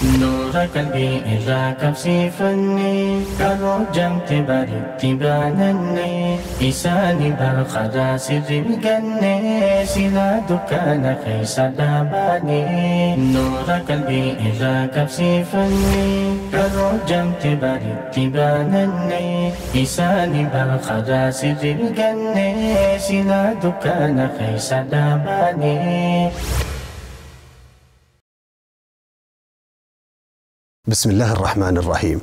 Nuura qalbii irraa qabsiifanne karoo jamte baritti baananne isaani barqadaa sirri ganne silaa dukkaana keessa dhaabaane. Nuura qalbii irraa qabsiifanne karoo jamte baritti baananne isaani barqadaa sirri ganne silaa dukkaana keessa dhaabaane. بسم الله الرحمن الرحيم.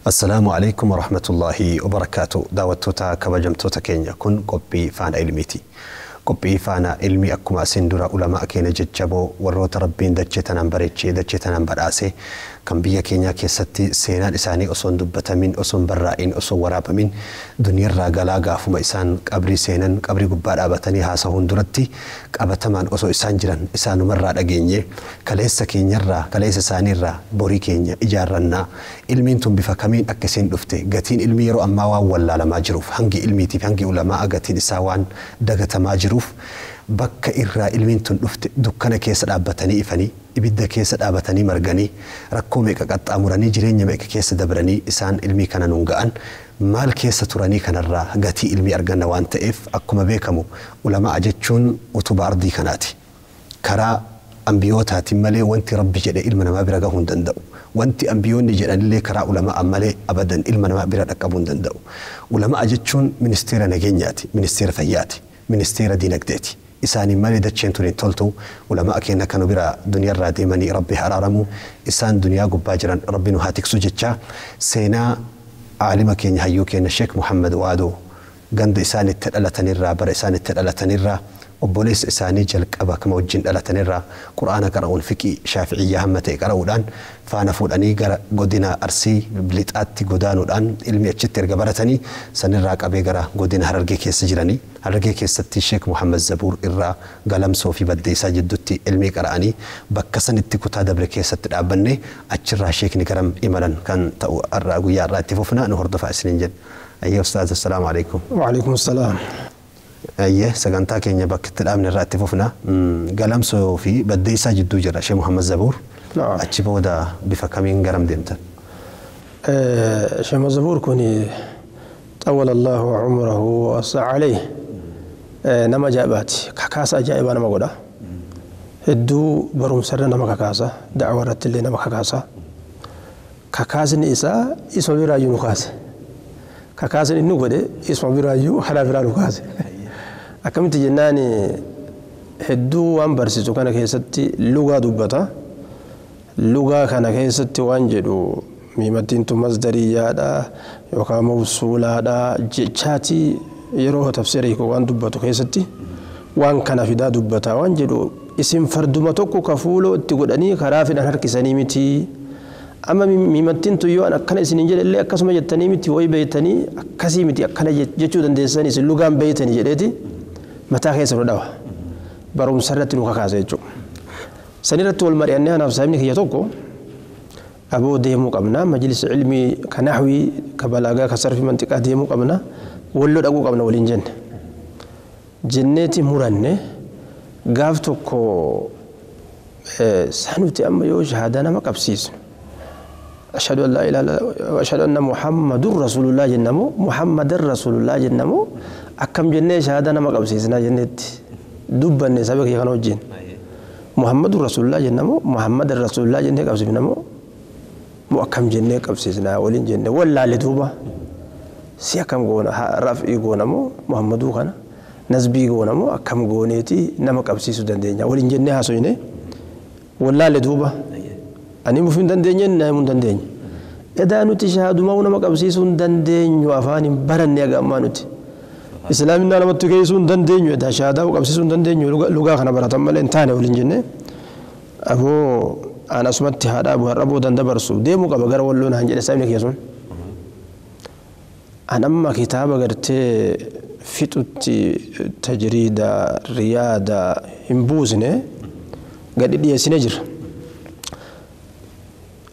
السلام عليكم ورحمة الله وبركاته. دعوتوتا كبجمتوتا كينيا كن قبي فانا علميتي. قبي فانا علمي أكما سندرا علماء كينا ججبو وروت ربين دجتنا بريتشي دجتنا براسي كم بيا كينيا كيستي سينان إساني أصون دبتمين أصون برائين أصون ورابمين دنيا راقلا قافما إسان قبري سينان قبري قبار أبتني هاسهون درتي قبتمان أصو إسان جران إسانو مرة أجيني كليس كينيا را كليس ساني را بوري كينيا إجارنا علمين تم بفكمين أكسين دفتي قتين علمي رو أما ولا لما جروف هنجي علمي تي هنجي علماء قتين إساوان دقت ما جروف bakka irraa ilmiin tun dhufte dukkana keessa dhaabbatanii ifanii ibidda keessa dhaabbatanii marganii rakkoo meeqa qaxxaamuranii jireenya meeqa keessa dabranii isaan ilmii kana nuun ga'an maal keessa turanii kanarraa gatii ilmii arganna waan ta'eef akkuma beekamu ulamaa jechuun utubaa ardii kanaati. Karaa ambiyootaatiin malee wanti rabbi jedhe ilma namaa bira gahuu hin danda'u. Wanti ambiyoonni jedhanillee karaa ulamaa malee abadan ilma namaa bira dhaqqabuu hin danda'u. Ulamaa jechuun ministeera nageenyaati, ministeera fayyaati, ministeera dinagdeeti. Isaanii malee dacheen tun hin toltu ulamaa keenya kanu bira duniyaarraa deemanii rabbi haraaramu isaan duniyaa gubbaa jiran rabbi nu haa tiksu jecha seenaa aalima keenya hayyuu keenya Sheek Muhammad Waadoo ganda isaan itti dhalatanirraa bara isaan itti dhalatanirraa obboleessa isaanii jalqaba kama wajjin dhalatanirraa qura'aana qara'uun fiqii shaafi'iyyaa hamma ta'e qara'uudhaan faana fuudhanii gara godina Arsii lixaatti godaanuudhaan ilmi achitti erga baratanii sanirraa qabee gara godina Harargee keessa jiranii Harargee keessatti Sheek Muhammad Zabuur irraa galamsoo fi baddeessaa jidduutti ilmii qara'anii bakka sanitti kutaa dabre keessatti dhaabbanne achirraa sheekni garam imalan kan ta'u har'a guyyaa irraa itti fufna nu hordofaa isiniin jenna. Ayyee ustaaz assalaamu alaikum. وعليكم السلام. Ayyee sagantaa keenya bakka itti dhaabne irraa itti fufna. Galamsoo fi baddeessaa jidduu jira Sheek Muhammad Zabuur. نعم. Achi booda bifa kamiin garam deemtan? شيخ مزبور كوني طول الله عمره ووسع عليه. نما جابات كاكاسا جايبا نما قودا هدو بروم سر نما كاكاسا دعوة رتلي نما كاكاسا كاكاسن إسا اسم برايو نكاس كاكاسن إنو قدي اسم برايو حلا برا نكاس أكملت جناني هدو وان برسيتو كان كيستي لغة دبتا لغة كان كيستي وانجدو miimattiin tun masdariyyaadha yookaan mawsuulaadha jechaati yeroo tafsiira hiikoo waan dubbatu keessatti waan kana fidaa dubbata waan jedhu isin farduma tokko ka fuuloo itti godhanii karaa fedhan harkisanii miti. Amma miimattiin tun yoo akkana isiniin jedhe illee akkasuma jettanii miti wayi beeytanii akkasii miti akkana jechuu dandeessanii isin lugaan beeytanii jedheeti mataa keessa nu dhawa. Barumsa irratti nu kakaasa jechuudha. Sanirratti wal mari'annee anaaf saahibni kiyya tokko أبو ديمو قبنا مجلس علمي كنحوي كبلاغة كصرف منطقة ديمو قبنا ولو دقو قبنا ولين جن جنتي مرنة قافتكو سنوتي أما يوش هذا أنا ما قبسيس أشهد أن لا إله إلا الله وأشهد أن محمد رسول الله جنمو محمد رسول الله جنمو أكم جنة شهادة أنا ما قبسيسنا جنة دبا النسابة كي كانوا جن محمد رسول الله جنمو محمد رسول الله جنة قبسيسنا مو أكم جنة قبسيسنا ولين جنة ولا لدوبة سي أكم قونا رفعي قونا مو محمدو كنا نسبي قونا مو أكم قونيتي نما قبسيسو دندنيا ولين جنة هاسوينه ولا لدوبة أني مفهم دندنيا نعم دندنيا إذا نتي شهادو ما ونما قبسيسو دندنيا وأفاني برن يا جماعة نتي إسلامنا لما تكيسون دندنيا إذا شهادة وقبسيسو دندنيا لغة خنا براتم مالين تاني ولين جنة أبو أنا سمعت هذا أبو هربو دندبرسو ديمو قبل غير ولون هنجي سامي كيسون أنا أما كتابة قرت فتوتي تجريدة رياضة همبوزنة قد دي سنجر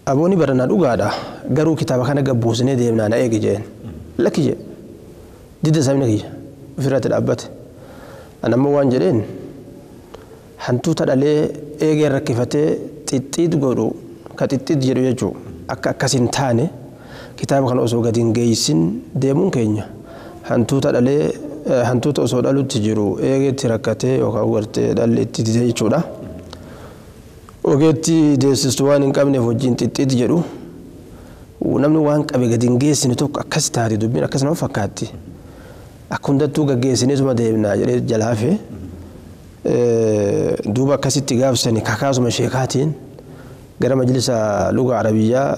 أبوني برنا دوغادا غرو كتابة كان قبوزنة ديمنا أنا إيجي جين لك جي ديد سامي كي فرات الأبت أنا مو وانجلين hantuuta dhalee eegee rakkifatee xixxiit godhu Ka xixxit jedhu jechuudha. Akka akkas hin taane kitaaba kana osoo gadi hin geessin deemuun keenya hantuuta dhalee hantuuta osoo dhalutti jiru eegeetti rakkatee yookaan gartee dhalli itti dide jechuudha. Ogeetti deessistu waan hin qabneef wajjin xixxit jedhu namni waan qabe gadi hin geessine tokko akkas taate dubbiin akkas nama fakkaatti. Akka hundattuu gaggeessineetuma deemnaa jedhee jalaa hafe duuba akkasitti gaafsani kakaasuma sheekaatiin gara majlisa luga arabiyyaa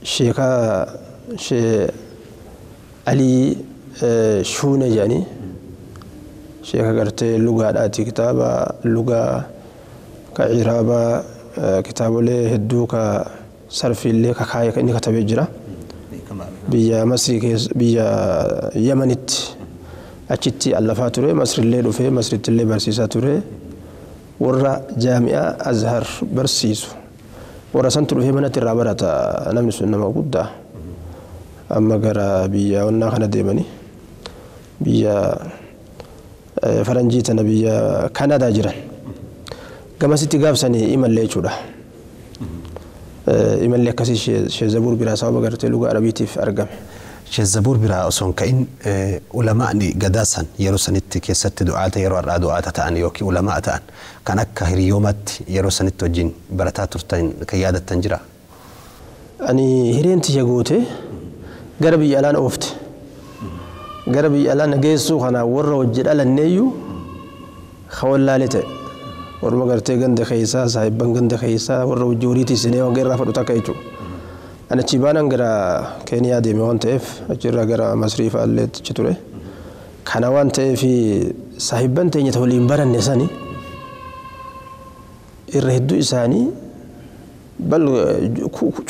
sheekaa shee Alii Shuune jedhanii sheeka gartee lugaadhaati kitaaba lugaa ka ciraabaa kitaabolee hedduu ka sarfiillee ka kaayee inni katabee jira. Biyya Masrii keessa biyya Yamanitti achitti allafaa ture Masrillee dhufee Masrittillee barsiisaa ture warra jaami'aa Azhar barsiisu warra santu dhufee manatti irraa barata namni sun nama guddaa amma gara biyya onnaa kana deemanii biyya faranjii tana biyya Kanadaa jiran gamasitti gaafsanii imallee jechuudha. Imallee akkasii Sheekh Zabuur biraa sababa gartee luga Arabiitiif argame. Sheekh Zabuur biraa osoo hin ka'in ulamaa'ni gadaa san yeroo sanitti keessatti du'aata yeroo har'aa du'aata ta'an yookiin ulamaa ta'an kan akka hiriyoomaatti yeroo sanitti wajjin barataa turtan kan yaadattan jira. Ani hireen tiyya goote gara biyya alaan oofte. Gara biyya alaan geessuu kana warra hojii dhalanneeyyuu hawallaalee ta'e. Warra gartee ganda keessaa saahibban ganda keessaa warra hojii horiitii isinee waan irraa fudhatu akka jechuudha. Ani achi baanaan gara Keeniyaa deeme waan ta'eef achirraa gara Masrii fa'aallee achi ture. Kana waan ta'eef saahibban teenya waliin baranne sani irra hedduu isaanii bal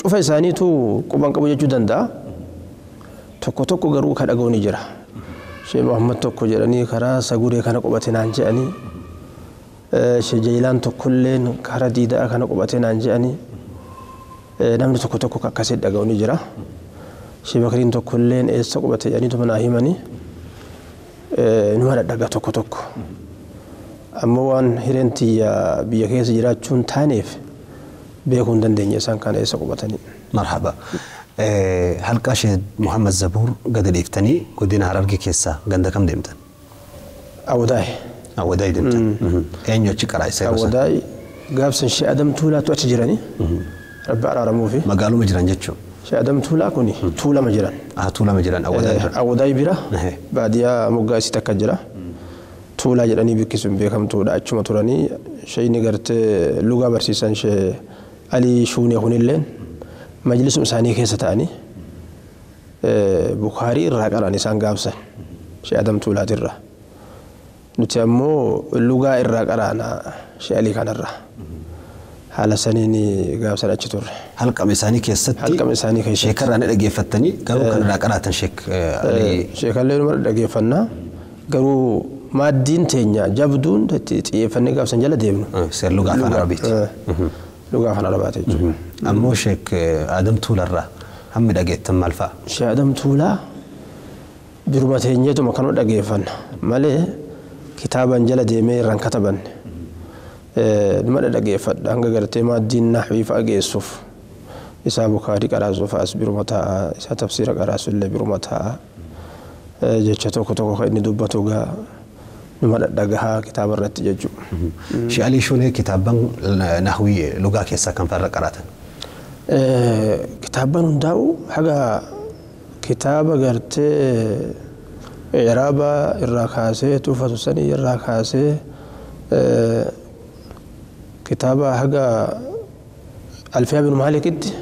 cufa isaaniitu quban qabu jechuu danda'a. Tokko tokko garuu kan dhaga'u ni jira. Sheekh Muhammad tokko jedhanii karaa saguree kana qubate naan jedhanii Sheekh Jayilaan tokkolleen karaa diidaa kana qubate naan jedhanii namni tokko tokko akkasii dhaga'u ni jira. Sheekh Bakriin tokkolleen eessa qubate jedhanii naa himanii numa dhadhagaa tokko tokko. Ammoo waan hireen tiyya biyya keessa jiraachuun taaneef beekuu hin dandeenye isaan kana eessa qubatanii. Marhaba. Halqaa Sheekh Muhammad Zabuur gadi dhiiftanii godina Harargee keessaa ganda kam deemtan? Awwadaay. Awwadaay deemtan. Eenyu achi qaraa isa yeroo sana? Awwadaay gaafsan Sheekh Adam Tuulaatu achi jiranii. Rabbi araaramuufi. Magaaluma jiran jechuun. Sheekh Adam Tuulaa kuni tuulama jiran. Tuulama jiran Awwadaay bira. Awwadaay bira baadiyyaa moggaa isii takka jira. Tuulaa jedhanii bikkisuun beekamtuudha achuma turanii sheeyni gartee lugaa barsiisan Sheekh Alii Shuunee kunilleen majlisuma isaanii keessa ta'anii Bukaarii irraa qaran isaan gaafsan Sheekh Adam Tuulaatirraa. Nuti ammoo lugaa irraa qaraana Sheekh Alii kanarraa. Haala saniin gaafsan achi turre. Halqama isaanii keessatti Halqama isaanii keessatti. Sheekarraa ni dhaggeeffattanii garuu kan irraa qaraatan Sheekh Alii. Sheekallee numa dhaggeeffannaa garuu maaddiin teenya jabduun itti xiyyeeffannee gaafsan jala deemnu. Seer lugaa afaan Arabiiti. Lugaa afaan Arabaati jechuudha. Ammoo Sheekh Adam Tuularraa hammi dhageettan maal fa'a? Sheekh Adam Tuulaa biruma teenyeetuma kanuma dhageeffanna malee kitaaban jala deemee irraan katabanne. Numa dhaggeeffadha hanga gartee maaddiin nahwii fa'a geessuuf isaa Bukaarii qaraasuu fa'as biruma taa'a isaa tafsiira qaraasu illee biruma taa'a jecha tokko tokko kan inni dubbatu gaa numa dhadhagahaa kitaaba irratti jechuudha. Sheekh Alii Shuunee kitaabban nahwii lugaa keessaa kan farra qaraatan? Kitaabban hundaa'u haga kitaaba gartee icraaba irraa kaasee tuufatu sanii irraa kaasee kitaaba haga Alfiyaa bin Maalikitti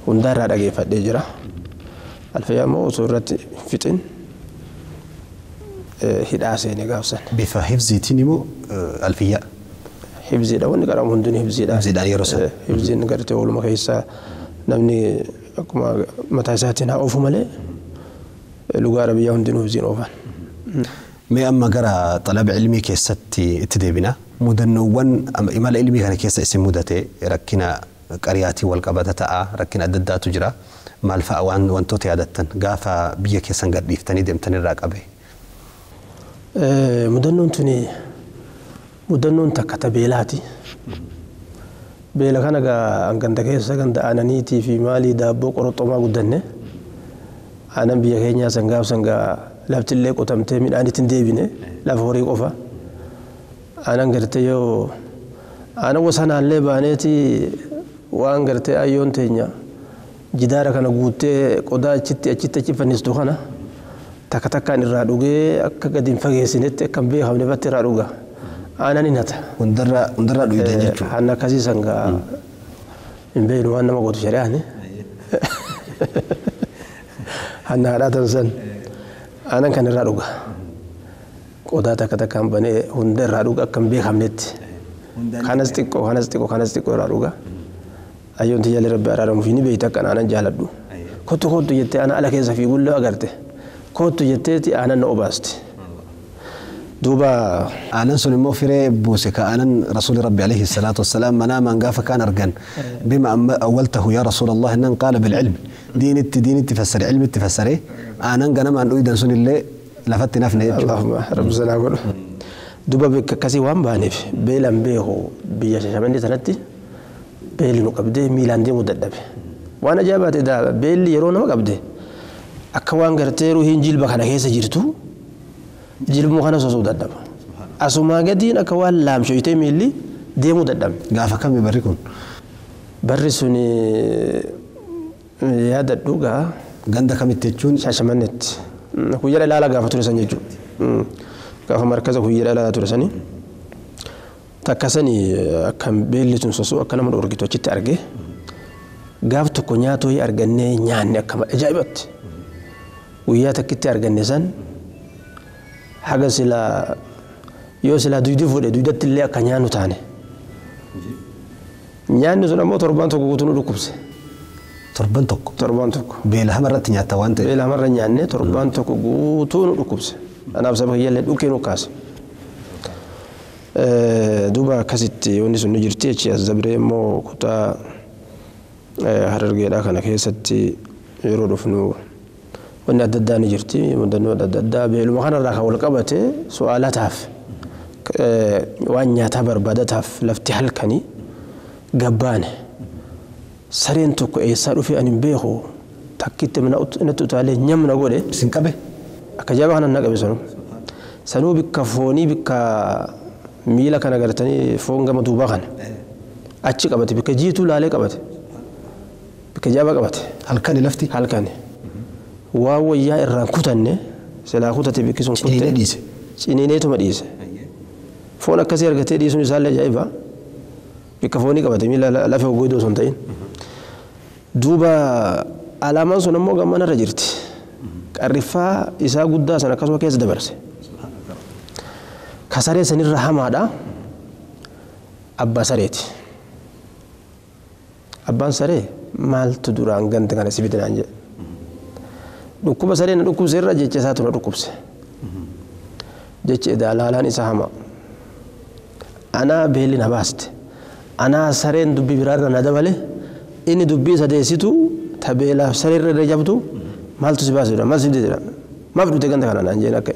hundaa irraa dhageeffadhee jira. Alfiyaa immoo osoo irratti fixin hidhaa seenee gaafsan. Bifa hifziitiin immoo alfiyyaa. Hifziidha wanni qaramu hundinuu hifziidha. Hifziidhaan yeroo sana. Hifziin gartee ooluma keessaa namni akkuma mataa isaatiin haa oofu malee lugaa Arabiyyaa hundinuu hifziin oofan. Mee amma gara xalaba ilmii keessatti itti deebina. Mudannoowwan imala ilmii kana keessa isin mudate rakkina qariyaatiin wal qabata ta'a rakkina adda addaatu jira. Maal fa'a waan wantoota yaadattan gaafa biyya keessan gad dhiiftanii deemtan irraa qabe? Mudannoon tuni mudannoon takka tabeelaati. Beela kana gaa ganda keessa ganda aananiitii fi maalii daabboo qoroxxoomaa guddanne aanan biyya keenyaa sangaaf sangaa laftillee qotamtee midhaan ittiin deebine lafa horii qofa. Aanan gartee yoo aanan wasanaallee baaneeti waan gartee ayyoon teenya jidaara kana guuttee qodaa achitti achitti achi fannistu kana takka takkaan irraa dhugee akka gadi hin fageessinetti akka hin beekamne irratti irraa dhuga. Aanan hin hata. Hundarraa dhugdee jechuudha. Hanna akkasii sangaa hin beeknu waan nama gootu shari'aani. Hanna haadhaa tan san aanan kan irraa dhuga. Qodaa takka takkaan banee hunda irraa dhuga akka hin beekamnetti. Kanas xiqqoo kanas xiqqoo kanas xiqqoo irraa dhuga. Ayyoon tiyya rabbi araaramuuf ni beekta akka aanan jaaladhu. Kottu kottu jettee ana ala keessa fiigullee agarte. Kottu jetteeti aanan na obaasti. Duuba aanan sun immoo firee buuse ka aanan rasuuli rabbi alayhi salaatu wassalaam manaamaan gaafa kaan argan bima awwaltahu yaa rasuula allah innan qaala bilcilmi diinitti fassare cilmitti fassare aanan ganamaan dhuydan sun illee lafatti nafne jechuudha. Allahumma rabbi sanaa godhu. Duuba bakka akkasii waan baaneef beelan beeku biyya Shashamannee sanatti beelli nu qabdee miilaan deemuu dadhabe. Waan ajaa'ibaati beelli yeroo nama qabde akka waan gartee ruhiin jilba kana keessa jirtu jilbuma kana sosoo dadhaba. Asumaa gadiin akka waan laamshoyitee miilli deemuu dadhabne. Gaafa kami barri kun? Barri sun yaadadhu gaa. Ganda kamitti jechuun? Shashamanneetti. Kuyyara ilaalaa gaafa ture san jechuudha. Gaafa markaza kuyyara ilaalaa ture sanii. Takka sanii akka beelli sun sosoo akka nama dhorkitu achitti arge. Gaaf tokko nyaatoo argannee nyaanne akka ajaa'ibatti. Guyyaa takkitti arganne san haga silaa yoo silaa duydi fuudhe duydatti illee akka nyaannu taane. Nyaanni sun ammoo torbaan tokko guutuu nu dhukkubse. Torban tokko? Torbaan tokko. Beela hamarratti nyaatta waan ta'eef. Beela hamarra nyaanne torbaan tokko guutuu nu dhukkubse. Anaaf saba kiyyallee dhukkee nu kaase. Duuba akkasitti wanni sun ni jirti jechi as dabree immoo kutaa Harargeedhaa kana keessatti yeroo dhufnu wanni adda addaa ni jirti mudannoo adda addaa beeluma kanarraa kan wal qabate su'aalataaf waan nyaataa barbaadataaf lafti halkanii gabbaane sareen tokko eessaa dhufee ani hin beeku takkitti natti utaalee nyamna godhe. Isin qabe? Akka jabaa kanan na qabe sanuu. Sanuu bikka foonii bikka miila kana gartanii foon gama duubaa kana achi qabate bikka jiituu laalee qabate bikka jabaa qabate. Halkani lafti? Halkani. Waa wayyaa irraan kutanne silaa kutate bikki sun kutte. Ciniinee dhiise. Ciniineetuma dhiise. Foon akkasii argatee dhiisuun isaallee ajaa'iba. Bikka foonii qabate miila lafa goggogdoo osoo hin ta'in. Duuba alaamaan sun ammoo gammanarra jirti. Qarriffaa isaa guddaa sana akkasuma keessa dabarse. Ka saree sanirra hamaadha. Abbaa sareeti. Abbaan saree maaltu duraan ganda kana si fide naan jedhe. Dhukkuba saree na dhukkubse irra jecha isaatu na dhukkubse. Jechi edaa laalaan isaa hama. Anaa beelli na baaste. Anaa sareen dubbii biraarra na dabale. Inni dubbii sadeessitu ta beelaaf sareerra irra jabdu maaltu si baase jedha maal si fide jedha. Maaf dhufte ganda kana naan jeen akka.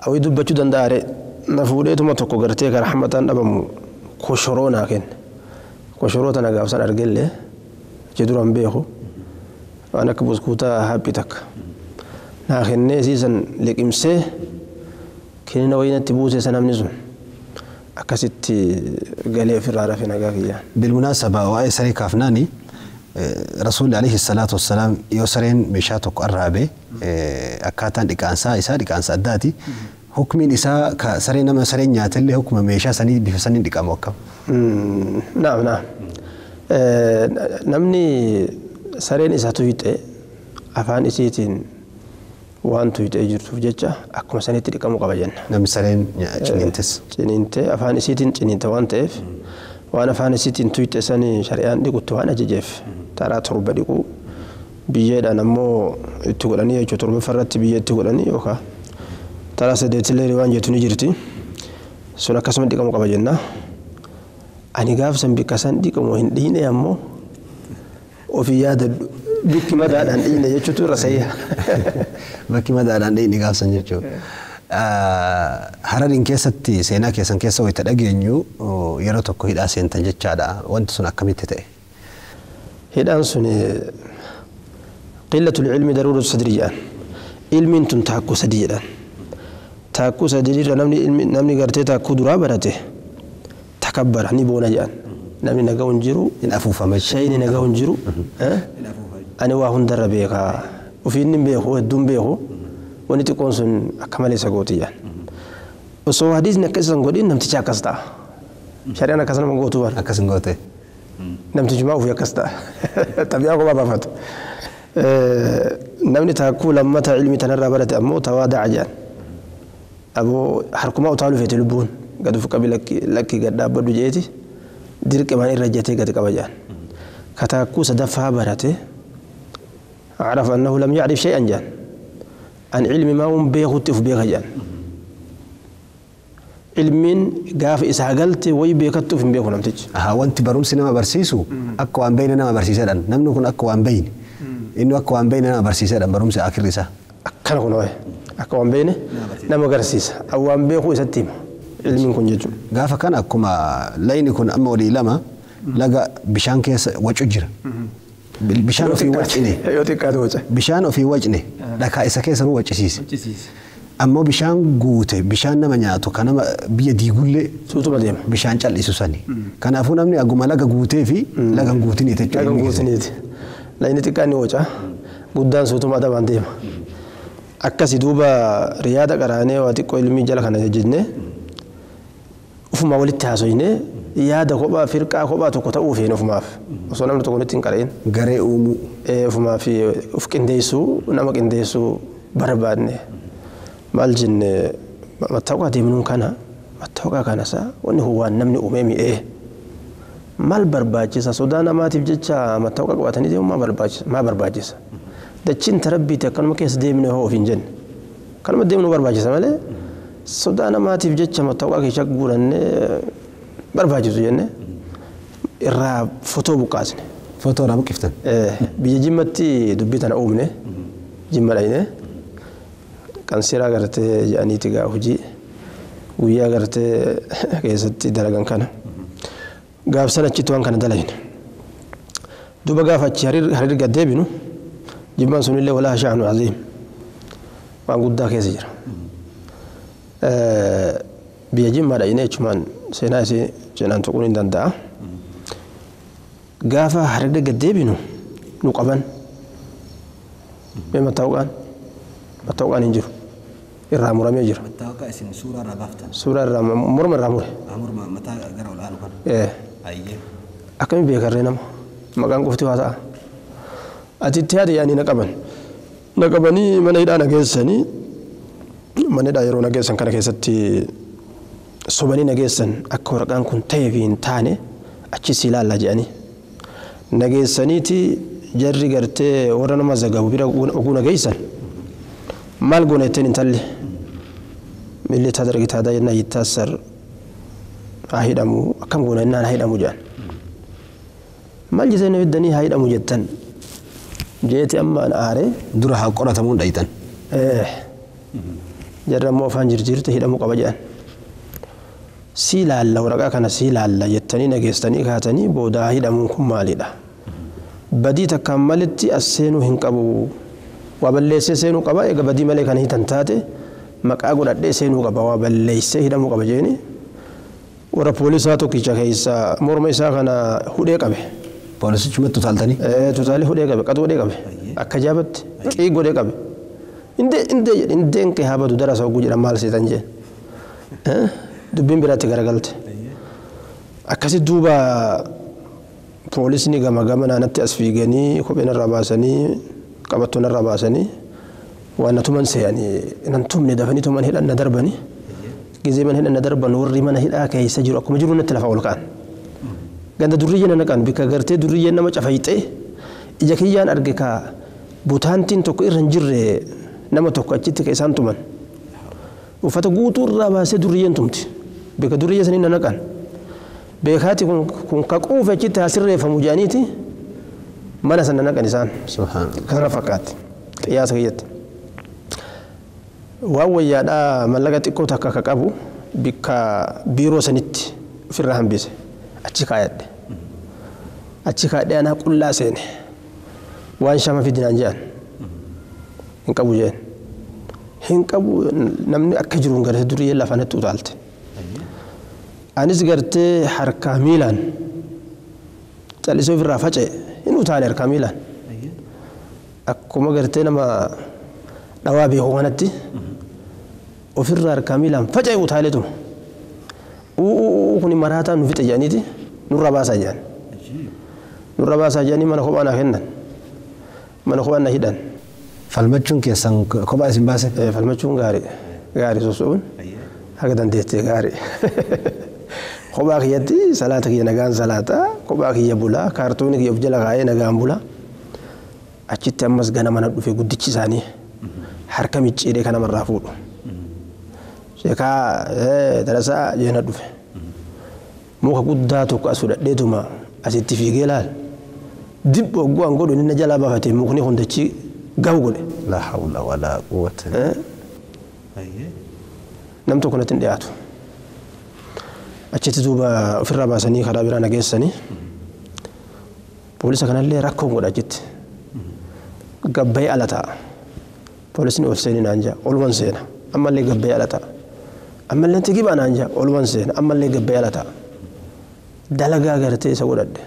Awii dubbachuu danda'a ree. Na fuudheetuma tokko gartee kan rahmataan dhabamu koshoroo naa kenne. Koshoroo tana gaafsan argellee achi dura hin beeku. Waan akka buskuutaa haphii takka. Naa kennee siisan liqimsee kenina wayii natti buuse isa namni sun akkasitti galee ofirraa rafe nagaa kiyyaan. Bilmunaasaba waa'ee saree kaafnaani rasuulli alayhi salaatu wassalaam yoo sareen meeshaa tokko arraabe akkaataan dhiqaansaa isaa dhiqaansa addaati. Hukmiin isaa ka saree nama sareen nyaatellee hukma meeshaa sanii bifa saniin dhiqamu akkam? Naam naam. Namni sareen isa tuyxe afaan isiitiin waan tuyxee jirtuuf jecha akkuma sanitti dhiqamuu qaba jenna. Namni sareen ciniintes. Ciniinte afaan isiitiin ciniinte waan ta'eef waan afaan isiitiin tuyxe sanii shari'aan dhiqutti waan ajajeef taraa torba dhiquu biyyeedhaan ammoo itti godhanii jechuudha torba irratti biyyee itti godhanii yookaan taraa sadeetillee waan jettu ni jirti sun akkasuma dhiqamuu qaba jenna. Ani gaafsan bikka san dhiqamu hin dhiine ammoo ofii yaadadhu bikki madaadhaan dhiine jechuutu irra sayya. Bakki madaadhaan dhiine gaafsan jechuudha. Harariin keessatti seenaa keessan keessa wayita dhageenyu yeroo tokko hidhaa seentan jechaadha. Wanti sun akkamitti ta'e? Hidhaan sun qillatul ilmi daruuratu sadri jedhan. Ilmiin tun taakkuu sadii jedhan. Taakkuu sadiirra namni gartee taakkuu duraa barate takabbara ni boona jedhan. Namni nagaa hin jiru. Hin afuufame. Shayni nagaa hin jiru. Ani waa hundarra beekaa. Ofiin hin beeku hedduun beeku. Wanni xiqqoon sun akka malee isa gooti jedhan. Osoo hadiisni akka isan godhin namtichi akkas ta'a. Shari'aan akkas nama gootu bara. Akkas hin goote. Namtichi maa ofii akkas ta'a. Xabiyaa kophaa baafatu. Namni taakkuu lammata ilmi tanarraa barate ammoo tawaada'a jedhan. Aboo harkumaa utaaluu feete lubbuun gad of qabi lakki gad dhaabbadhu jeeti dirqimaan irra jetee gad qaba jedhan. Ka taakkuu sadaffaa barate عرف أنه لم يعرف شيئا جان. عن علم ما هم بيخوت في بيخ جان. علمين قاف إسحاقلت وي بيكتو في بيخو نمتج. وانت برمس نما برسيسو أكو أن بين نما برسيسة نمن كن أكو أن بين. إنه أكو أن بين نما برسيسة برمس آخر رسا. أكنا كن وين أكو أن بين نما برسيسة أو أن بيخو إساتيم علمين كن جتو. قاف كان أكو ما لين يكون أموري لما لقى بشان كيس وجه bishaan ofii wacine bishaan ofii wacne dhakaa isa keessa nu waccisiise ammoo bishaan guute bishaan nama nyaatu kan nama biyya diigullee suutuma deema bishaan callisu sani kanaafuu namni aguma laga guutee fi laga hin guutiniiti jechuudha. Laga hin guutiniiti lagni xiqqaan ni waca guddaan suutuma adabaan deema akkasi duuba riyaada qaraanee waa xiqqoo ilmii jala kana jennee ufuma walitti haasofnee yaada kophaa firqaa kophaa tokko ta'uu feene ofumaaf osoo namni tokko nutti hin qara'in. Garee uumuu. Ofumaaf of qindeessuu nama qindeessuu barbaadne maal jenne mattaawqaa deemnuun kana mattaawqaa kana isaa wanni kun waan namni uumee mi'ee maal barbaachisa sodaa namaatiif jecha mattaawqaa qabatanii deemu maa barbaachisa dachiin tarabbiiti akkanuma keessa deemne hoo ofiin jenne akkanuma deemnu barbaachisa malee sodaa namaatiif jecha mattaawqaa keessa guurannee barbaachisu jenne irraa fotoo buqqaasne. Fotoo irraa buqqiftan? Biyya Jimmatti dubbii tana uumne Jimma dhayne kan seeraa gartee jedhaniiti gaa hojii guyyaa gartee keessatti dalagan kana gaafsan achitti waan kana dalayne. Duuba gaafa achi hariir gad deebinu Jimmaan sunillee walaa sha'anu aziim waan guddaa keessa jira. Biyya Jimmaa dhayne jechumaan seenaa isii cinaan tuquun hin danda'a. Gaafa hariirri gad deebinu nu qaban. Mee mattaawqaan hin jiru. Irraa muramee jira. Mattaawqaa isin suuraa irraa baaftan? Suuraa irraa morma irraa mure. Morma mataa gara ol aanu kana? Ayyee. Akkamiin beekarree nama? Maqaan qofti waa ta'a. Ati itti yaade yaanii na qaban. Na qabanii mana hidhaa na geessanii mana hidhaa yeroo na geessan kana keessatti sobanii nageessan akka waraqaan kun ta'ee fi hin taane achi si ilaallaa jedhanii. Nageessaniiti jarri gartee warra nama zagabu bira oguu nageessan maal goona jetteen intalli milli tadargi taadaa jennaan yittaassar haa hidhamu akkam goona jennaan haa hidhamu jedhan. Maal jettee na fiddanii haa hidhamu jettan jeeti amma an aaree. Dura haa qoratamuun dhayitan. Jarri ammoo afaan jirjiirte hidhamuu qaba jedhan. Si laalla waraqaa kana si laalla jettanii nageessanii kaatanii booda hidhamuun kun maalidha? Badii takkaan malitti as seenuu hin qabu. Waa balleessee seenuu qaba egaa badii malee kan hiitan taate maqaa godhadhee seenuu qaba waa balleessee hidhamuu qaba jeeni. Warra poolisaa tokkicha keessa morma isaa kana hudhee qabe. Poolisichumatti utaaltanii? Tutaalee hudhee qabe qaxuu godhee qabe akka jaabatti xiig godhee qabe. Indee indee jedhe indeen kee haa badu darasa oguu jedhan maal seetan jeen. Dubbiin biraatti garagalte. Akkasi duuba poolisni gama gama naannatti as fiiganii kophee narraa baasanii qabattoo narraa baasanii waan na tuman se'anii nan tumne dafanii tuman hidhan na darbanii gizee mana hidhan na darban warri mana hidhaa keessa jiru akkuma jiru natti lafa ol ka'an. Ganda durriyyee na naqan bikka gartee durriyyeen nama cafayxee ija kiyyaan arge ka butaantiin tokko irra hin jirre nama tokko achitti ka isaan tuman. Uffata guutuu irraa baasee durriyyeen tumti. Bikka durriyyee saniin na naqan. Beekaati kun ka quufe achitti haa sirreeffamu jedhaniiti mana sana naqan isaan. Subhaanallah. Kana fakkaatti. Qiyaasa kiyyatti. Waan wayyaadhaa mallaqa xiqqoo takka akka qabu bikka biiroo sanitti ofirraa hambise achi kaayadhe. Achi kaadhee anaa qullaa seene. Waan shama fidinaan jedhan. Hin qabu jeen. Hin qabu namni akka jiruun gartee durii lafa natti utaalte. Anis gartee harkaa miilaan callisee ofirraa faca'e hin utaale harkaa miilaan. Akkuma gartee nama dhawaa beeku kanatti ofirraa harkaa miilaan faca'e utaaleetuma. Uuu kun maraataa nu fixe jedhaniiti nurra baasaa jedhan. Nurra baasaa jedhanii mana kophaa naa kennan. Mana kophaa na hidhan. Falmachuun keessan kophaa isin baase? Falmachuun gaarii. Gaarii soso'uun haga dandeettee gaarii. Kophaa kiyyatti salaata kiyya nagaan salaataa kophaa kiyya bulaa kaartoonii kiyya of jala kaa'ee nagaan bulaa. Achitti ammas ganama na dhufe guddichi isaanii harka micciiree kan namarraa fuudhu. Sheekaa darasaa jee na dhufe. Muka guddaa tokko as fudhadheetuma asitti fiigee laal. Dib ogguu an godhu inni na jalaa baafate mukni hundachi gahu godhe. La hawla wala quwwata. Nam tokko natti hin dhiyaatu. Achitti duuba ofirraa baasanii karaa biraa na geessanii. Poolisa kanallee rakkoon godha achitti. Gabbayee ala taa'a. Poolisni ol seeni naan jaa oluman seena. Ammallee gabbayee ala taa'a. Ammallee tigibaa naan jaa oluman seena. Ammallee gabbayee ala taa'a. Dalagaa gartee isa godhadhe.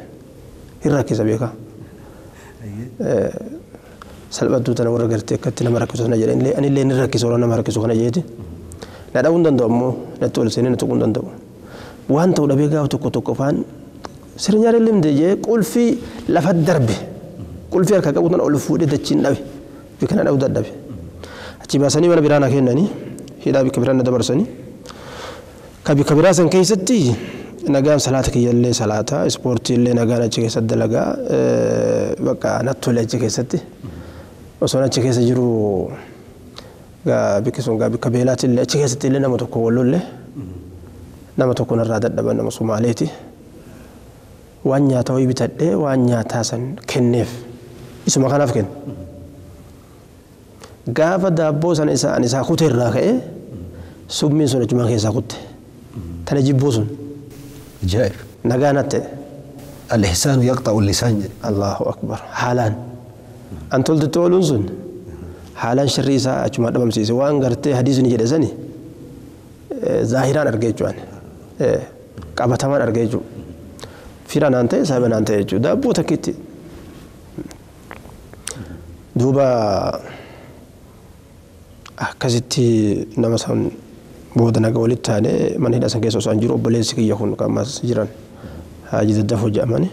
Hin rakkisa beekaa. Salphattuu tana warra gartee akkatti nama rakkisu sana jedhe anillee ni rakkisa warra nama rakkisu kana jeeti. Na dha'uu hin danda'u ammoo natti ol seenee na tuquu hin danda'u. Waan ta'u dhabee gaafa tokko tokko faan sirnyaalee limdee jee qulfii lafa darbe. Qulfii harka qabu tana ol fuudhee dachiin dhabe. Bikka na dha'uu dadhabe. Achi baasanii mana biraa na kennanii hidhaa bikka biraa na dabarsanii. Ka bikka biraa san keessatti nagaan salaata kiyyallee salaata ispoortii illee nagaan achi keessatti dalagaa bakka natti tole achi keessatti. Osoon achi keessa jiru bikki sun bikka beelaatti illee achi keessatti illee nama tokko wallolle nama tokko narraa dadhaban nama Somaaleeti. Waan nyaataa wayii bitadhee waan nyaataa san kenneef isuma kanaaf kenne. Gaafa daabboo sana isaa ani isaa kutee irraa ka'ee summiin sun achumaan keessaa kutte. Tana jibbuu sun. Ajaa'ib. Nagaa natti ta'e. Al-ihsaanu yaqxa'u lisaan jedhe. Allahu akbar. Haalaan. An toltutti ooluun sun haalaan sharrii isaa achumaan dhabamsiise waan gartee hadiisni jedhe sani zaahiraan argee jechuudha. Qabatamaan argee jechuudha. Fira naan ta'e saahiba naan ta'e jechuudha. Daabboo takkitti. Duuba akkasitti nama san booda naga walitti taane mana hidhaa san keessa osoo an jiru obboleessi kiyya kun kan ammas jiran Haaji Daddafoo jedhamani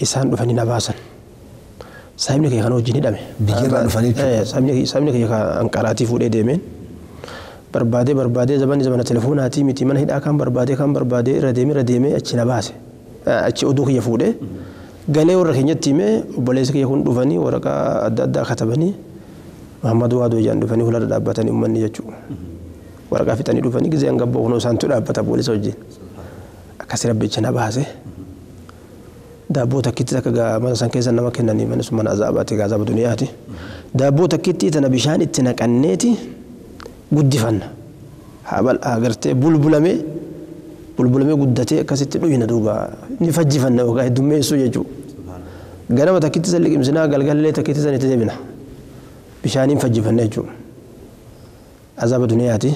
isaan dhufanii na baasan. Saahibni kiyya kana wajjin hidhame. Biyyarraa dhufanii jechuudha. Saahibni kiyya kan Anqaraatii fuudhee deemeen barbaadee barbaadee zamanni zamana telefoonaatii miti mana hidhaa kan barbaadee kan barbaadee irra deemee achi na baase. Achi oduu kiyya fuudhee galee warra keenyatti himee obboleessi kiyya kun dhufanii waraqaa adda addaa katabanii Muhammad Waadoo jedhan dhufanii fuuldura dhaabbatanii uummanni jechuudha. Waraqaa fixanii dhufanii gizee hanga boqonnoo isaantu dhaabbata poolisa wajjin. Akkasii rabbicha na baase. Daabboo takkitti takka mana san keessa nama kennanii mana sun mana azaabaati azaaba duniyaati. Daabboo takkitti tana bishaan itti naqanneeti guddifanna. Haa bal'aa gartee bulbulamee bulbulamee guddatee akkasitti dhuyina duuba ni fajjifanna yookaan heddummeessuu jechuudha. Ganama takkitti san liqimsinaa galgalallee takkitti san itti deebina. Bishaaniin fajjifanna jechuudha. Azaaba duniyaati.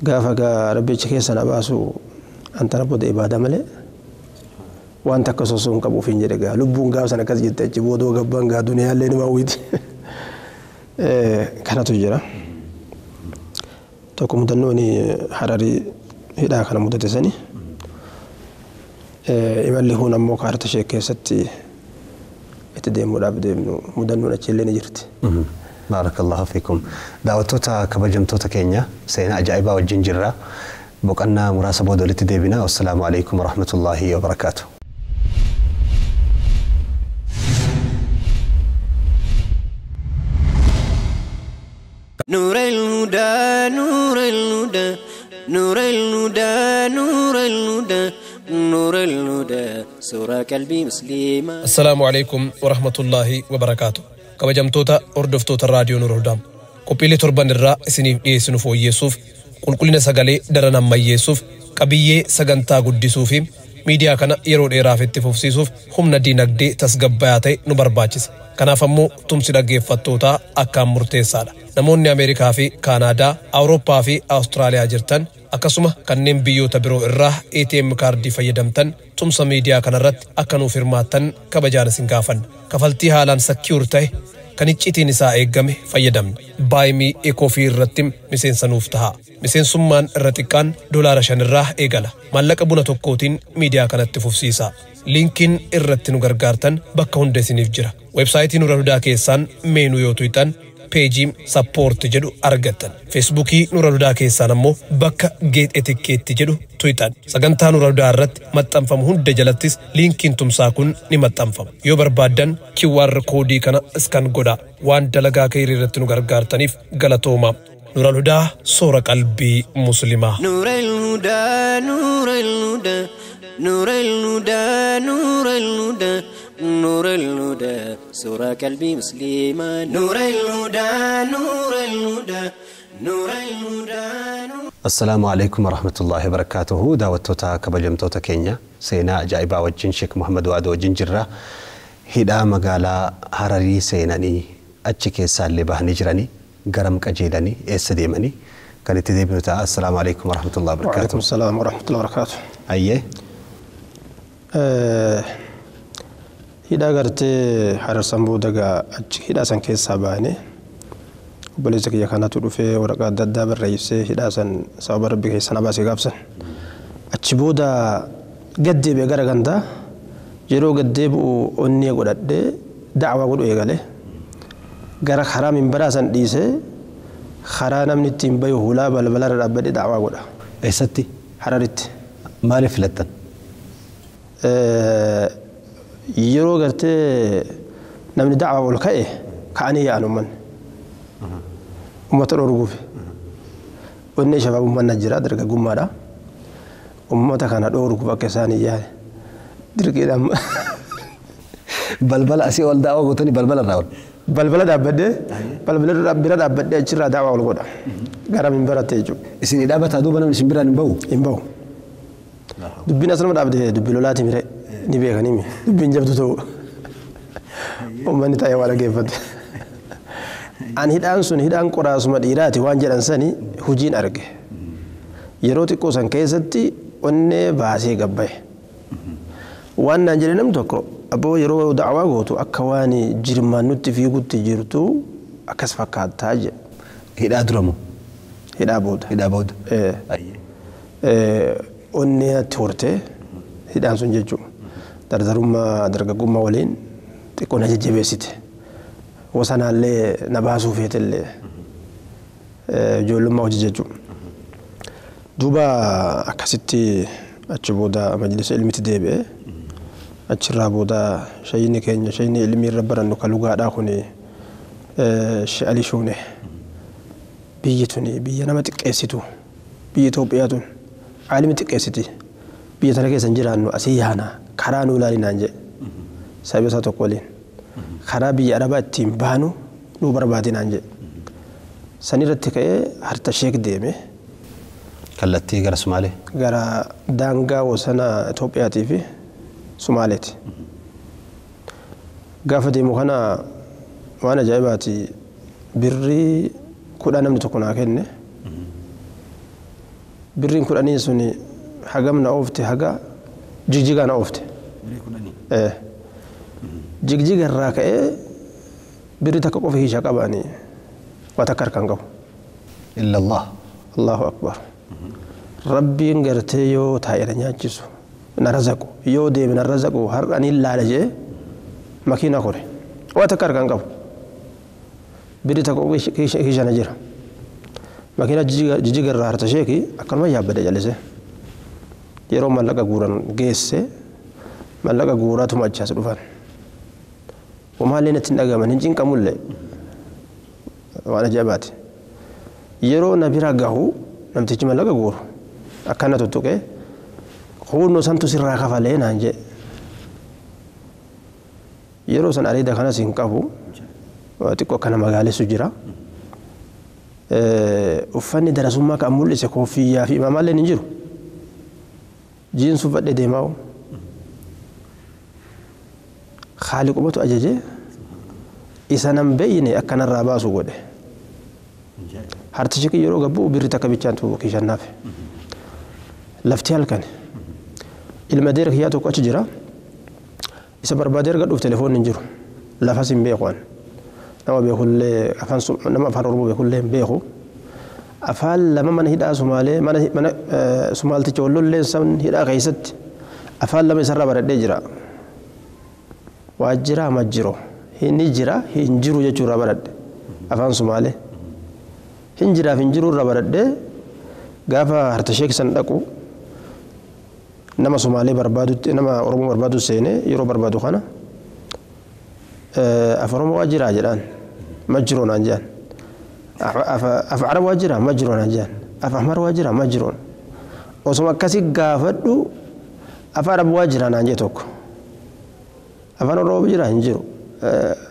Gaafa rabbicha keessa na baasu antana booda ibaadaa malee waan takka sosoo hin qabu ofiin jedhe gaa lubbuun gaafa sana akkas jette achi boodoo gabbaan gaa duniyaallee nima hawwiti. Kanatu jira. Tokko mudannoon Hararii hidhaa kana mudate sani. Imalli kun ammoo kaarta ishee keessatti itti deemuudhaaf deemnu mudannoon achi illee ni jirti. Baarakallahu fiikum. Daawwattoota kabajamtoota keenya seenaa ajaa'ibaa wajjin jirra. Boqonnaa muraasa booda walitti deebina. Wassalaamu alaikum warahmatullaahi wabarakaatuh. نور الهدى نور الهدى نور الهدى نور الهدى نور الهدى سورة قلبي مسلمة. السلام عليكم ورحمة الله وبركاته. kabajamtoota hordoftoota raadiyoo Nuur Hudaa. Qophiilee torban irraa isiniif dhiyeessinu fooyyeessuuf, qulqullina sagalee daran ammayyeessuuf, qabiyyee sagantaa guddisuu fi miidiyaa kana yeroo dheeraaf itti fufsiisuuf humna diinagdee tasgabbayaa ta'e nu barbaachisa. Kanaaf ammoo tumsi dhaggeeffattootaa akkaan murteessaadha. Namoonni Ameerikaa fi Kaanaadaa, Awurooppaa fi Awustiraaliyaa jirtan akkasuma kanneen biyyoota biroo irraa ATM kaardii fayyadamtan tumsa miidiyaa kanarratti akka nuuf hirmaattan kabajaan isin gaafanna. Kafaltii haalaan secure ta'e kan icciitiin isaa eeggame fayyadamna. Buy Me a Coffee irratti miseensa nuuf taha. Miseensummaan irra xiqqaan $5 irraa eegala. Maallaqa buna tokkootiin miidiyaa kanatti fufsiisa. Liinkiin irratti nu gargaartan bakka hunda isiniif jira. Weebsaayitii Nuural Hudaa keessaan menu yoo tuqxan peejii support jedhu argattan. Feesbuukii Nuural Hudaa keessaan ammoo bakka Get a Ticket jedhu tuqxan. Sagantaa Nuural Hudaa irratti maxxanfamu hunda jalattis liinkiin tumsaa kun ni maxxanfama. Yoo barbaaddan QR koodii kana scan godhaa. Waan dalagaa keenyaa irratti nu gargaartaniif galatooma. Nuural Hudaa soora qalbii muslimaa. نور الهدى نور الهدى نور الهدى نور الهدى نور الهدى سورة قلبي مسلمة نور الهدى نور الهدى نور الهدى. السلام عليكم ورحمة الله وبركاته. Daawwattoota kabajamtoota keenya, seenaa ajaa'ibaa wajjin Sheek Muhammad Waadoo wajjin jirra. Hidhaa magaalaa Hararii seenanii achi keessaallee bahanii jiranii garam qajeelanii eessa deemanii kan itti deebinu ta'a. السلام عليكم ورحمة الله وبركاته. وعليكم السلام ورحمة الله وبركاته. Ayyee. Hidhaa gartee Hararsan booda gaa achi hidhaa san keessaa baane obboleessa kiyya kanatu dhufee waraqaa adda addaa barreessee hidhaa san sababa rabbi keessa na baasee gaafsan. Achi booda gaddeebi'e gara gandaa. Yeroo gaddeebi'u onnee godhadhee da'awaa godhu eegale. Gara karaa minbaraa san dhiisee karaa namni ittiin bayu hulaa balbalarra dhaabbadhee da'awaa godha. Eessatti? Hararitti. Maaliif filattan? Yeroo gartee namni da'awaa ol ka'e ka'anii yaa'an uummanni. Uummata dhorguuf. Onnee shabaabummaan jira dargaggummaadha. Uummata kana dhorguuf akka isaan hin yaane. Dirqiidhaan. Balbala asii ol da'awaa gootanii balbala irraa ol. Balbala dhaabbadhee balbala bira dhaabbadhee achirraa da'awaa ol godha. Gara minbaraatti jechuudha. Isin dhaabataa duuba namni isin biraan hin bahu? Hin bahu. Dubbiin asuma dhaabde dubbii lolaati mire ni beekanii mi dubbiin jabdu ta'u. Uummanni taa'ee waa dhaggeeffate. An hidhaan sun hidhaan qoraasuma dhiiraati waan jedhan sani hojiin arge. Yeroo xiqqoo san keessatti onnee baasee gabbaye. Waan naan jedhe namni tokko abboo yeroo da'awaa gootu akka waan jirmaan nutti fiigutti jirtu akkas fakkaattaa jedhe. Hidhaa dura moo? Hidhaa booda. Hidhaa booda. Onnee natti hortee hidhaan sun jechuudha. Dardarummaa dargaggummaa waliin xiqqoo na jajjabeessite. Wasanaallee na baasuu feetellee ijoollummaa hojii jechuudha. Duuba akkasitti achi booda majlisa ilmitti deebi'e. Achirraa booda shayini keenya shayini ilmii irra barannu kan lugaadhaa kuni She'ali Shuune. Biyyi tuni biyya nama xiqqeessitu biyyi Itoophiyaa tun aalimi xiqqeessiti. Biyya tana keessa hin jiraannu asii yaana karaa nuu ilaali naan jedhe. Saayiba isaa tokko waliin. Karaa biyya Arabaa ittiin baanu nuu barbaadi naan jedhe. San irratti ka'ee harta sheek deeme. Kallattii gara Sumaalee? Gara daangaa wasana Itoophiyaatii fi Sumaaleeti. Gaafa deemu kana waan ajaa'ibaati birrii 10 namni tokko naa kenne. Birriin 10 suni hagam na oofte haga jigjigaa na oofte. Jigjiga irraa ka'ee birrii takka qofa hiishaa qabaanii waa takka harkaan qabu. إلا الله. الله أكبر. Rabbiin gartee yoo taa'e na nyaachisu na razaqu yoo deeme na razaqu har'a ni ilaala jee makiina kore waa takka harkaan qabu. Birrii takka qofa hiishaa na jira. Makiina jijjiga irraa harta sheeki akkanuma yaabbadee jallisee. Yeroo maallaqa guuran geesse maallaqa guuraatuma achaas dhufan. Wamaallee natti hin dhagahaman hin cinqamullee waan ajaa'ibaati. Yeroo na bira gahu namtichi maallaqa guuru akkana tuttuqee hunnoo santu sirraa kafalee naan jedhe. Yeroo san areeda kanas hin qabu xiqqoo akkana magaalessu jira. Uffanni darasummaa kan mul'ise koofiyyaa fi imaamallee hin jiru. Jiinsi uffadhee deemaa. Khaaliqumatu ajaje isa nan beeyne akkanarraa baasu godhe. Hartichi yeroo gabbuu birri takka bichaantu kiishannaaf. Lafti halkan ilma deera kiyyaa tokko achi jira. Isa barbaadee erga dhuuf telefoonni hin jiru. Lafas hin beeku. Nama beekullee afaan nama afaan Oromoo beekullee hin beeku. Afaan lama mana hidhaa Sumaalee mana Sumaalticha wallollee san hidhaa keessatti afaan lama isarraa baradhee jira. Waajjira majjiro inni jira hin jiru jechuurraa baradhe afaan Sumaalee. Hin jiraaf hin jiruurraa baradhee gaafa harta sheek san dhaqu nama Sumaalee barbaadutti nama Oromoo barbaadu seenee yeroo barbaadu kana af Oromoo waajjiraa jedhaan majjiroo naan jedhan. Af Arab waajjiraa majjiroo naan jedhan. Af Ahmar waajjiraa majjiroon. Osuma akkasii gaafadhu af Arab waajjiraa naan jedhe tokko. Afaan Oromoo jira hin jiru.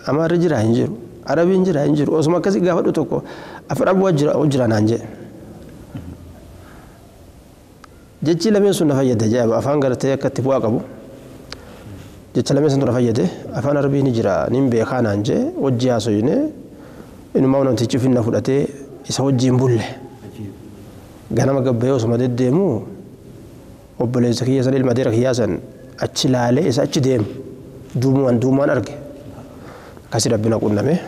Amaarri jira hin jiru. Arabiin jira hin jiru. Osuma akkasii gaafadhu tokko af Arab waajjiraa naan jedhe. Jechi lameen sun na fayyade ajaa'iba afaan gartee akka itti bu'aa qabu. Jecha lameen sun na fayyade afaan Arabii ni jira nin beekaa naan jedhe wajji haasofne inumaa namtichi ofiin na fudhatee isa wajjiin bulle. Ganama gabbayee osuma deddeemu obboleessa kiyya san ilma adeera kiyyaa san achi laalee isa achi deemu duumaan arge. Akkasii rabbina qunname.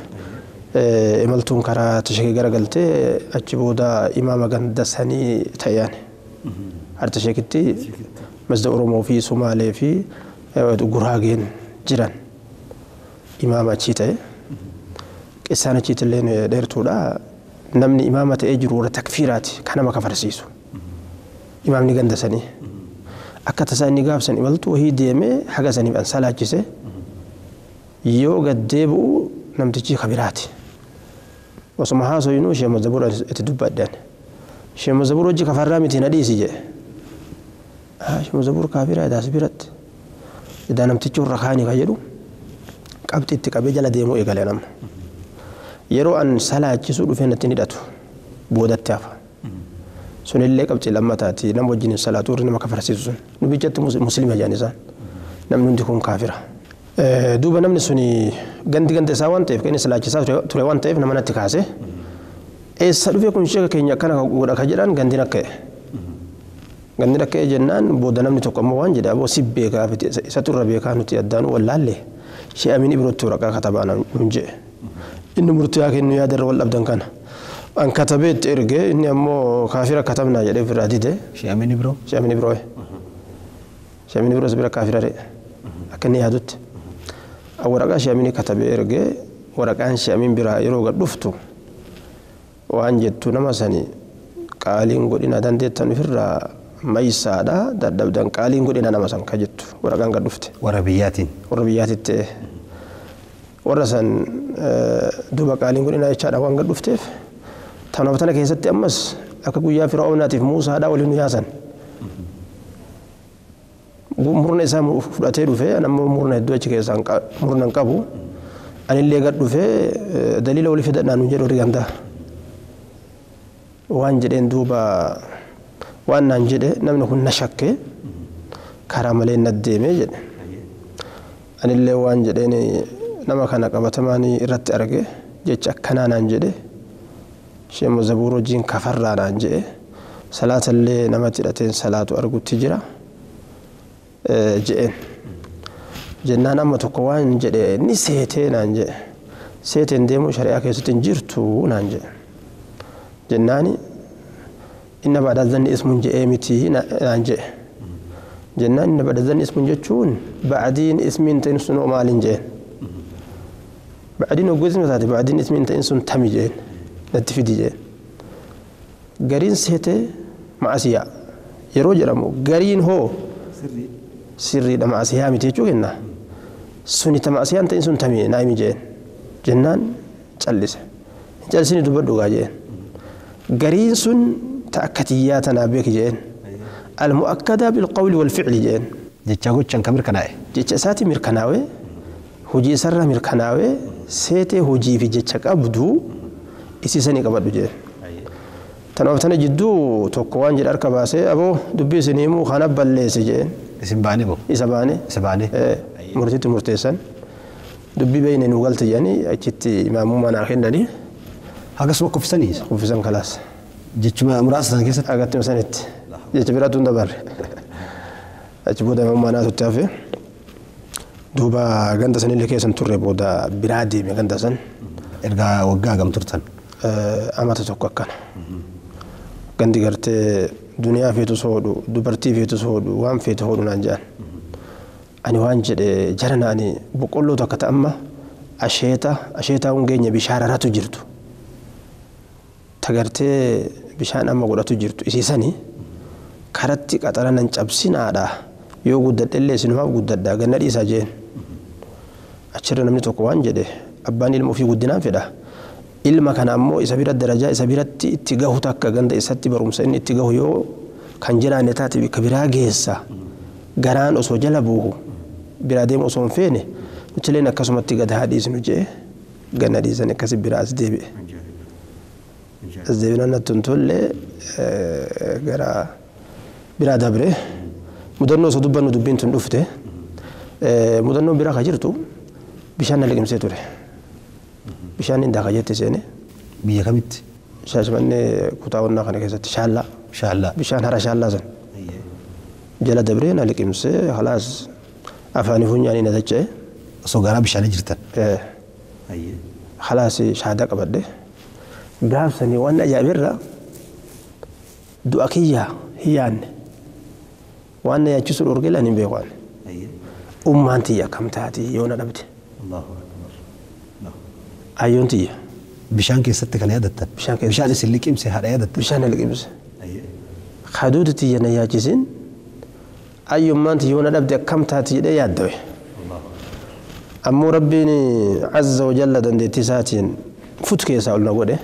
Imaltuun karaa tashakee garagaltee achi booda imaama ganda sanii ta'an. Harta sheekitti masjida Oromoo fi Sumaalee fi Guraageen jiran imaama achii ta'e. Qissaan achiitti illee dheertuudha. Namni imaama ta'ee jiru warra takfiiraati kan nama kafarsiisu. Imaamni ganda sanii. Akka tasaa inni gaafsan imaltu wahii deemee haga saniif an salaachise yoo gad deebi'u namtichi kabiraati. Osuma haasofnu ishee Mazzabuur itti dubbadhan. Ishee Mazzabuur hojii kafarraa miti na dhiisi jedhe. Ishee Mazzabuur kaafiraa edaas biratti. Edaa namtichi warra kaanii kan jedhu qabxii itti qabee jala deemuu eegale nama. Yeroo an salaachisuu dhufee natti hin hidhatu boodatti hafa. Sunillee qabxii lammataati nama wajjin salaatu warri nama kafarsiisu sun. Nu bichatti musliima jedhan isaan. Namni hundi kun kaafira. Duuba namni suni gandi ganda isaa waan ta'eef kan inni salaachisaa ture waan ta'eef nama natti kaase. Eessa dhufee kun sheeka keenya akkana godha ka jedhan gandin akka Gandin akka jennaan booda namni tokko ammoo waan jedhe aboo si beekaa isa turra beekaa nuti addaanuu wallaalle shee Amiin Ibrootti waraqaa katabaa nuun jedhe. Inni murtii haa kennu yaada irra wal dhabdan kana. An katabee itti erge inni ammoo kaafira katabnaa jedhee ofirraa dide. Shee Amiin Ibroo? Shee Amiin Ibroo. Shee Amiin Ibroos bira kaafira re'e. Akka inni yaadutti. Waraqaa shee Amiin katabee erge waraqaan shee Amiin biraa yeroo gad dhuftu waan jettu nama sani qaaliin godhina dandeettan ofirraa maysaadha dadhabdan qaaliin godhina nama san ka jettu waraqaan gad dhufte. Warra biyyaatiin. Warra biyyaatitti warra san duuba qaaliin godhina jechaadha waan gad dhufteef tanaaf tana keessatti ammas akka guyyaa Fir'aawnaatiif Muusaadha waliin nu yaasan. Murna isaa fudhatee dhufee ammoo murna hedduu achi keessaa murna hin qabu. Anillee gad dhufee daliila walii fidadhaa nuun jedhu gandaa. Waan jedheen duuba waan naan jedhe namni kun na shakke karaa malee na deeme jedhe. Anillee waan jedheen nama kana qabatamaan irratti arge jecha akkanaa naan jedhe shee Mazzabuur wajjin kafarraa naan jedhe salaatallee namatti hidhateen salaatu argutti jira jedheen. Jennaan amma tokko waan jedhe ni seetee naan jedhe. Seeteen deemuu shari'aa keessatti hin jirtu naan jedhe. Jennaani inna ba'da zanni ismun je'ee miti naan jedhe. Jennaan inna ba'da zanni ismun jechuun ba'diin ismiin ta'in sun maaliin jedheen. Ba'diin oggoisni taate ba'diin ismiin ta'in sun tami jedheen natti fidi jedheen. Gariin seetee ma'asiyaa yeroo jedhamu gariin hoo sirriidha ma'asiyaa miti jechuu kenna. Suni ta ma'asiyaan ta'in sun tami naa himi jedheen. Jennaan callise. Callisini dubbadhu gaa jedheen. Gariin sun ta akka tiyyaa tanaa beeki jedheen. Almu'akkadaa bilqawli walficli jedheen. Jecha gochaan kan mirkanaa'e. Jecha isaati mirkanaa'e hojii isarraa mirkanaa'e seetee hojii fi jecha qabdu isiisanii qabadhu jedheen. Tanaaf tana jidduu tokko waan jedhe harka baasee aboo dubbii isin himuu kana balleesse jeen. Isin baane boo? Isa baane. Isa baane. Murtiitti murteessan. Dubbii beeyne nu galte jedhanii achitti imaamummaa naa kennanii. Akkasuma kuffisanii? Kuffisan kalaas. Jechuma muraasa sana keessatti? Agattuma sanitti. Jecha biraatu hin dabarre. Achi booda imaamummaa naatutti hafe. Duuba ganda sanillee keessan turre booda biraa deeme ganda san. Ergaa waggaa hagam turtan? Amata tokko akkana. Gandi gartee duniyaa feetu soodhu dubartii feetu soodhu waan feetu hodhu naan jedhan. Ani waan jedhe jarana ani boqqolloo takka ta'amma asheetaa hungeenya bishaan raratu jirtu. Tagartee bishaan amma godhatu jirtu isiisanii karatti qaxara nan cabsinaadha yoo guddadhellee isinumaaf guddadha ganna dhiisaa jeen. Achirra namni tokko waan jedhe abbaan ilma ofii guddinaan fedha. Ilma kana ammoo isa bira darajaa isa biratti itti gahu takka ganda isatti barumsa inni itti gahu yoo kan jiraanne taate bakka biraa geessa garaan osoo jala buuhu biraa deemu osoo hin feene nutileen akkasumatti gad haa dhiisnu jee ganna dhiisan akkasi biraa as deebi'e. As deebinaan natti hin tolle gara biraa dabre mudannoo osoo dubbannu dubbiin tun dhufte mudannoon biraa ka jirtu bishaan na liqimsee ture. Bishaan hin daaka jette seene. Biyya kamitti? Shaashamannee kutaa onnaa kana keessatti shaallaa. Shaallaa. Bishaan hara shaallaa san. Jala dabree na liqimsee halaas afaanii funyaanii na dacha'e. Osoo garaa bishaanii jirtan? Halaas shaadaa qabadhe. Gaafsanii waan ajaa'ibirra du'a kiyyaa hin yaadne. Waan na yaachisu dhorgee lan hin beeku ani. Ummaan tiyya akkam taati yoo na dhabde. Ayyoon tiyya. Bishaan keessatti kan yaadattan? Bishaan keessatti. Bishaan isin liqimse haadha yaadattan? Bishaan na liqimse. Kaduuti tiyya na yaachisin ayyummaan tiyya yoo na dhabde akkam taati jedhee yaaddawe. Ammoo Rabbiin azza wa jalla dandeettii isaatiin fut keessaa ol na godhe.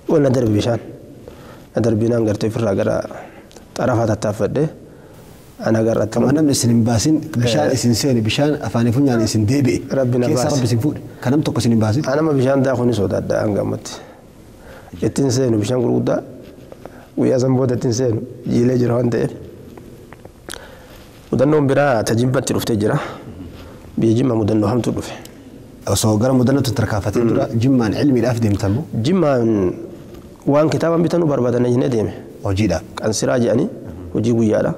Ol na darbe bishaan. Na darbinaan gartee ofirraa gara xarafaa tattaaffadhe. Ana gara Kama namni isin hin baasin bishaan isin seene bishaan afaanii funyaan isin deebi'e. Rabbi na Keessa baase. Rabbi isin fuudhe. Kan nam tokko isin hin baasin. Anama bishaan daakuu ni sodaadha hanga ammatti. Ittiin seenu bishaan gurguddaa guyyaa san booda ittiin seenu jiilee jira waan ta'eef. Mudannoon biraa ta Jimmatti dhuftee jira. Biyya Jimma mudannoo hamtuu dhufe. Osoo gara mudannootti tarkaanfatee dura Jimmaan ilmiidhaaf deemtan moo? Jimmaan waan kitaaban bitanuu barbaadan jennee deeme. Hojiidhaaf. Qansiraa jedhanii hojii guyyaadha.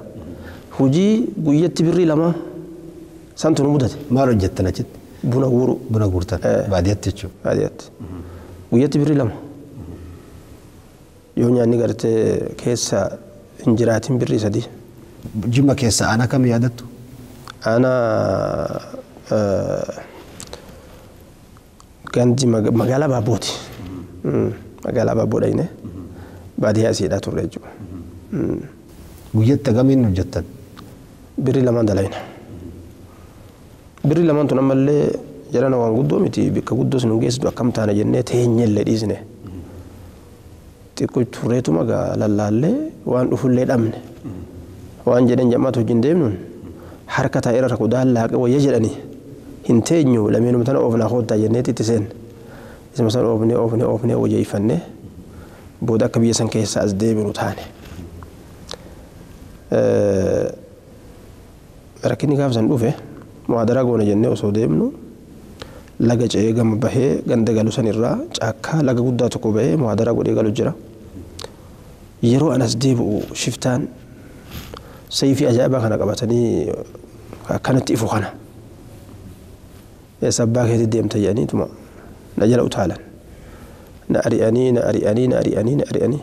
Hojii guyyatti birrii lama santu nu mudate. Maal hojjettan achitti? Buna guuruu. Buna guurtan. Baadiyyaatti jechuudha. Baadiyyaatti. Guyyatti birrii lama. Yoo nyaanni gartee keessa hin jiraatin birrii sadii. Jimma keessa aanaa kam yaadattu? Aanaa gandi magaalaa Baabbooti. Magaalaa Baabboo dhaqne baadiyyaa isiidhaa turre jechuudha. Guyyatti hagamiin hojjettan? Birrii lamaan dalayna. Birrii lamaan tun ammallee jarana waan guddoo miti bakka guddoo sun hin geessitu akkam taana jennee teenyellee dhiisne. Xiqqoo turreetuma gaa lallaallee waan dhufullee dhabne. Waan jedhan jammaatu hojiin deemnuun harka taa'eera rakkoo dallaaqee wayya jedhanii hin teenyu lameenuma tana oofnaa koottaa jenneetti itti seenne. Isuma san oofnee oofnee oofnee wayyeeffannee booda akka biyya san keessa as deebinu taane. Rakkinni gaafa san dhufe muhaadaraa goona jennee osoo deemnu laga ce'ee gama bahee ganda galu san irraa caakkaa laga guddaa tokko bahee muhaadaraa godhee galu jira. Yeroo anas deebi'u shiftaan sayfii ajaa'ibaa kana qabatanii akkanatti ifu kana. Eessa abbaa keetti deemta jedhaniituma na jala utaalan. Na ari'anii na ari'anii na ari'anii na ari'anii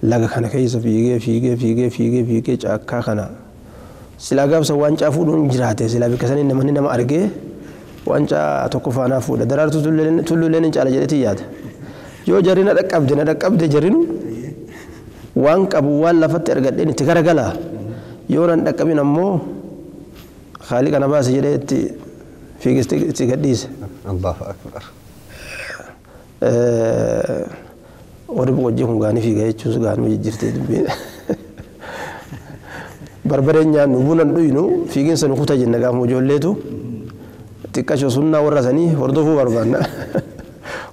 laga kana keessa fiigee fiigee fiigee fiigee fiigee caakkaa kana silaa gaafsa waancaa fuudhuun jiraate silaa bakka sanii namni nama argee waancaa tokko faanaa fuudha daraartuu tulluulleen hin caala jedheetii yaada. Yoo jarri na dhaqqabde na dhaqqabde jarrinu waan qabu waan lafatti argadheen itti garagala yoo nan dhaqqabin ammoo haali kana baase jedhee itti fiigiste itti gadhiise. Allahu akbar. Warri boqojjii kun gaanii fiiga jechuus gaanuma jijjiirtee dubbiin. Barbareen nyaannu buna hin dhuynu fiiginsa nu kuta jenna gaafuma ijoolleetu xiqqasho sunnaa warra sanii hordofuu barbaanna.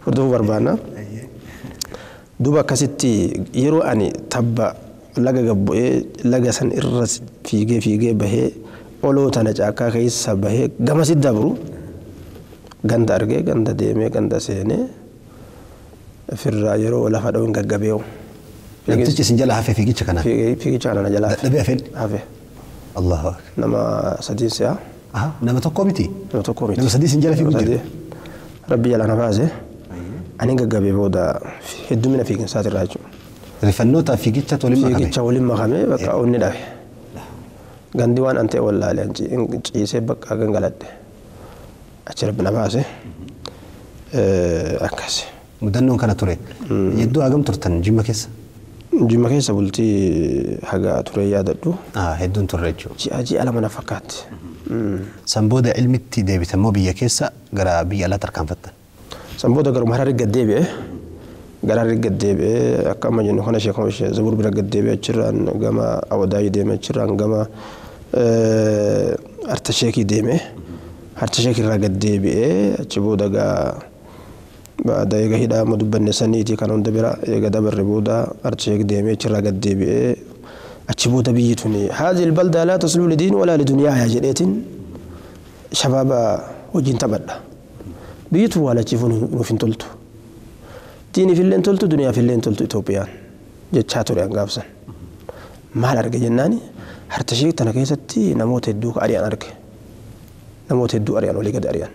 Hordofuu barbaanna. Duuba akkasitti yeroo ani tabba laga gabbu'ee laga san irra fiigee fiigee bahee oloo tana caakkaa keessa bahee gamasitti dabru ganda argee ganda deemee ganda seenee ofirraa yeroo lafa dha'uun gaggabee'u. Namtichi isin jala hafe fiigicha kana? Fiigicha kana na jala hafe. Dadhabee hafeen? Hafe. Allahu akbar. Nama sadiin si'a. Nama tokko miti? Nama tokko miti. Nama sadii isin jala fiigu jira? Rabbi jala na baase. Ani gaggabee booda heddumina fiiginsaatirraa jechuudha. Rifannoota fiigicha waliin makame? Fiigicha waliin makame bakka onni dhabe. Gandi waan an ta'e wallaalee ciisee bakka gangaladhe. Achi rabbi na baase. Akkas. Mudannoon kana ture. Yedduu hagam turtan Jimma keessa? Jimma keessa bultii haga ture yaadadhu. Hedduun turre jechuudha. Ji'a ji'a lama na fakkaatti. San booda ilmitti deebitan moo biyya keessa gara biyya alaa tarkaanfattan? San booda garuma Harari gad deebi'e. Gara Harari gad deebi'e akka amma jennu kana Sheekh Zabuur bira gad deebi'e achirraan gama Awadaayii deeme achirraan gama Artasheekii deeme. Artasheekii irraa gad deebi'e achi booda gaa بعد eega hidhaa amma dubbanne saniiti kan hunda bira eega dabarre booda Artasheek deemee achirraa gad deebi'ee achi booda biyyi tuni haadhi albalda laa taslu lidiin walaa lidunyaaya jedheetiin shabaaba wajjin taphadha. Biyyi tun waalachiifuu nuuf hin toltu. Diiniif illee hin toltu duniyaaf illee hin toltu Itoophiyaan jechaa ture hangaafsan. Maal arge jennaani Artasheek tana keessatti namoota hedduu ari'an arge. Namoota hedduu ari'an olii gad ari'an.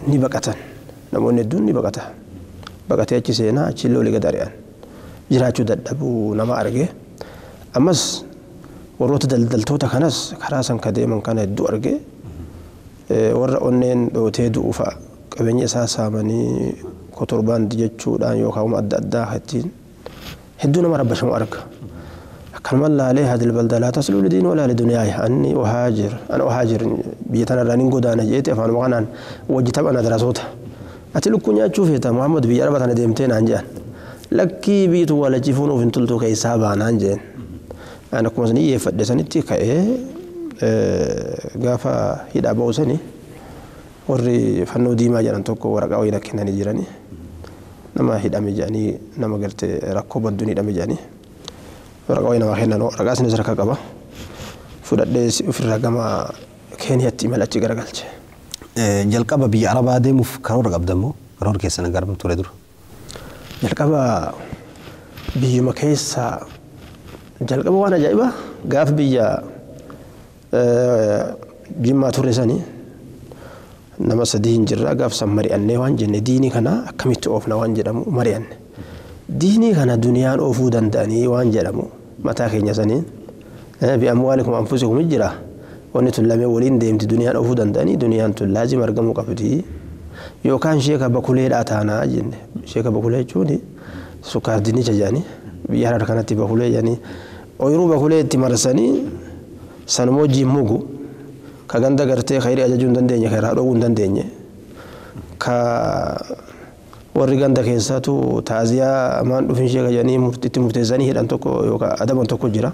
Ni baqatan. Namoonni hedduun ni baqata. Baqatee achi seenaa achi illee olii gad ari'an. Jiraachuu dadhabuu nama arge. Ammas warroota daldaltoota kanas karaa san ka deeman kana hedduu arge. Warra onneen dhootee du'u fa'a qabeenya isaa saamanii kotorbaandi jechuudhaan yookaan adda addaa ittiin hedduu nama rabbashamu arga. Akkanuma laalee hadil balda laa taslu lidiin walaa lidunyaaya anni uhaajir ana uhaajir biyya tanarraa nin godaana jeete afaanuma kanaan wajji taphana darasoota. Ati lukkuu nyaachuu feeta Muhammad biyya araba tana deemtee naan jedhan. Lakkii biyyitu waalachiifuu nuuf hin toltu keessaa baanaan jeen. Ani akkuma isin iyyeeffadhe sanitti ka'ee gaafa hidhaa ba'u sani warri fannoo diimaa jedhan tokko waraqaa wayii kennanii jiranii nama hidhame jedhanii nama gartee rakkoo badduun hidhame jedhanii waraqaa wayii namaa kennan waraqaa isinis harka qaba fudhadhee ofirraa gama Keeniyaatti imala achi garagalche. Jalqaba biyya Arabaa deemuuf karoora qabda moo karoora keessan garam ture dura? Jalqaba biyyuma keessa jalqaba waan ajaa'ibaa gaaf biyya Jimmaa turre sanii nama sadii hin jirra gaaf san mari'annee waan jenne diinii kana akkamitti oofna waan jedhamu mari'anne. Diinii kana duniyaan oofuu danda'anii waan jedhamu mataa keenya saniin bi'amwaalikum anfusikum jira wanni tun lamee waliin deemti duniyaan oofuu danda'anii duniyaan tun laazim argamuu qabdi yookaan sheeka bakuleedhaa taanaa jenne sheeka bakulee jechuun sukkaar dinnicha jedhanii biyya Harar kanatti bakulee jedhanii ooyiruu bakulee itti marsanii sanuma wajjin mugu ka ganda gartee khayrii ajajuu hin dandeenye ka irraa dhoowwuu hin dandeenye ka warri ganda keessaatu taaziyaa maan dhufin sheeka jedhanii itti murteessanii hidhan tokko yookaan adaban tokko jira.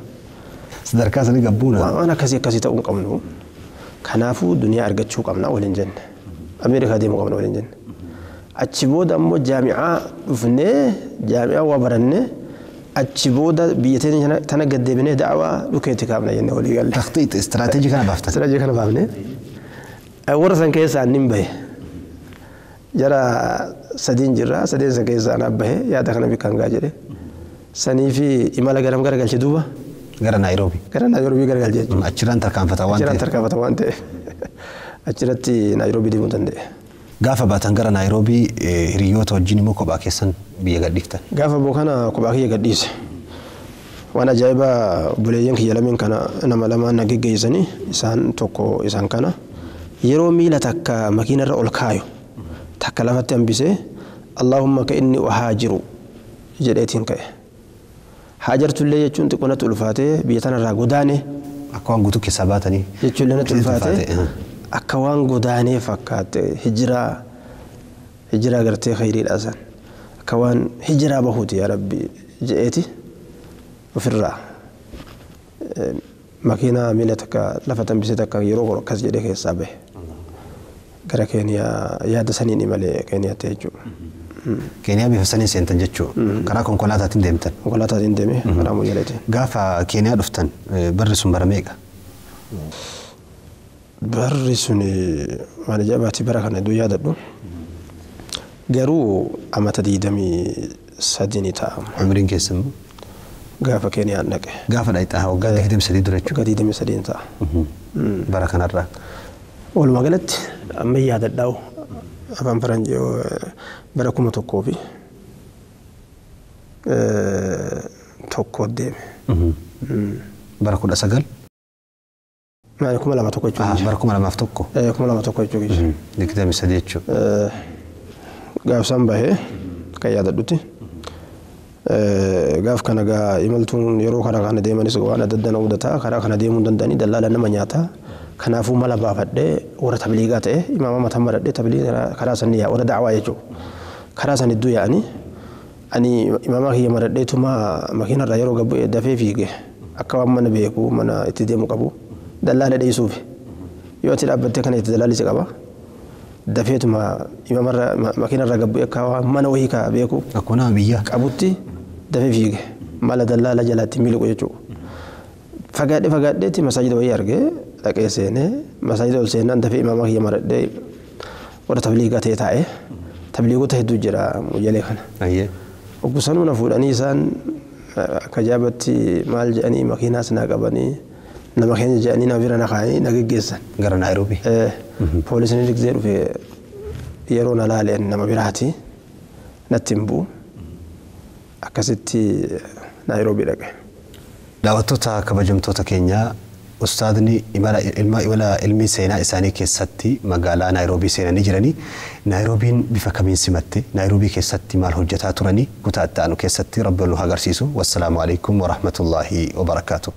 Sadarkaa sanii gabbuuna. Waan akkasii akkasii ta'uu hin qabnu. Kanaafuu duniyaa argachuu qabna waliin jenne. Ameerikaa deemuu qabna waliin jenne. Achi booda ammoo jaami'aa dhufnee jaami'aa waa barannee achi booda biyya teenya tana gad deebinee da'awaa dhukeetti kaafna jennee walii galle. Takhxiit istiraatejii kana baaftan. Istiraatejii kana baafne. Warra san keessaa nin bahe. Jara sadiin jirra sadeen san keessaa anaa bahe yaada kana bikkaan gaa jedhe. Sanii fi imala garam garagalche duuba. Gara Naayiroobii. Gara Naayiroobii garagalche jechuudha. Achirraan tarkaanfata waan ta'eef. Achirraan tarkaanfata waan ta'eef. Achirratti Naayiroobii deemuu danda'e. Gaafa baatan gara Naayiroobii hiriyoota wajjin immoo kophaa keessan biyya gadhiiftan. Gaafa boo kana kophaa kiyya gadhiise. Waan ajaa'ibaa obboleeyyan kiyya lameen kana nama lamaan na geggeessanii isaan tokko isaan kana yeroo miila takka makiinarra ol kaayu takka lafatti hambisee Allahumma ka inni uhaajiru jedheetiin ka'e. Haajartullee jechuun xiqqoo natti ulfaatee biyya tanarraa godaane. Akka waan guutuu keessaa baatanii. Jechuullee natti ulfaatee akka waan godaanee fakkaatte hijiraa hijiraa gartee khayriidha san akka waan hijiraa bahuuti yaa rabbi je'eeti ofirraa makiinaa miila takka lafa tambisee takka yeroo godhu akkas jedhee keessaa bahe gara Keeniyaa yaada saniin imalee Keeniyaatti jechuudha. Keeniyaa bifa saniin seentan jechuudha. Karaa konkolaataatiin deemtan. Konkolaataatiin deeme karaa Moyyaleetiin. Gaafa Keeniyaa dhuftan barri sun bara meeqa? Barri sun waan ajaa'ibaati bara kana hedduu yaadadhu. Garuu amata 23 ni ta'a. Umriin keessa immoo? Gaafa Keeniyaan dhaqe. Gaafa dhaqxaa waggaa 23 dura jechuudha. Waggaa 23 ni ta'a. Bara kanarraa. Walumaa galatti amma yaadadhaa'u afaan faranjii bara 1001 deeme. Bara 19? Maali 2001 jechuudha. Bara 2001. 2001 jechuudha. 23 jechuudha. Gaafsan bahee kan yaadadhutti. Gaaf kana gaa imaltuun yeroo karaa kana deemanis waan adda addaa na mudataa karaa kana deemuu hin danda'anii dallaala nama nyaataa. Kanaafuu mala baafadhee warra tabliigaa ta'e imaama mataa maradhee tabliigaa karaa san yaa warra da'awaa jechuudha. Karaa san hedduu yaa'anii ani imaama kiyya maradheetuma makiinarraa yeroo gabbu dafee fiige akka waan mana beeku mana itti deemu qabu dallaala dheessuuf yoo ati dhaabbattee kana itti dallaalli si qaba. Dafeetuma imaamarra makiinarraa gabbu akka waan mana wayii ka beeku. Akkuma nama biyyaa. Qabutti dafee fiige mala dallaala jalaatti miliqu jechuudha. Fagaadhee fagaadheetti masaajida wayii argee dhaqee seenee masaajida ol seenaan dafee imaama kiyya maradhee warra tabliigaa ta'e taa'ee tabliigota hedduu jira Moyyalee kana. Obbosanuu na fuudhanii isaan akka ajaa'ibatti maal jedhanii makiinaas na qabanii nama keenya jedhanii na bira na kaa'anii na geggeessan. Gara Naayiroobii. Poolisiin digzee dhufe yeroo na laaleen nama biraati natti hin bu'u akkasitti Naayiroobii dhaqe. Daawwattoota kabajamtoota keenyaa ustaadni imala ilmi seenaa isaanii keessatti magaalaa Naayiroobii seenanii jiranii Naayiroobiin bifa kamiin simatte Naayiroobii keessatti maal hojjetaa turanii kutaa itti aanu keessatti rabbi nu agarsiisu. Wassalaamu alaikum warahmatullaahi wabarakaatu.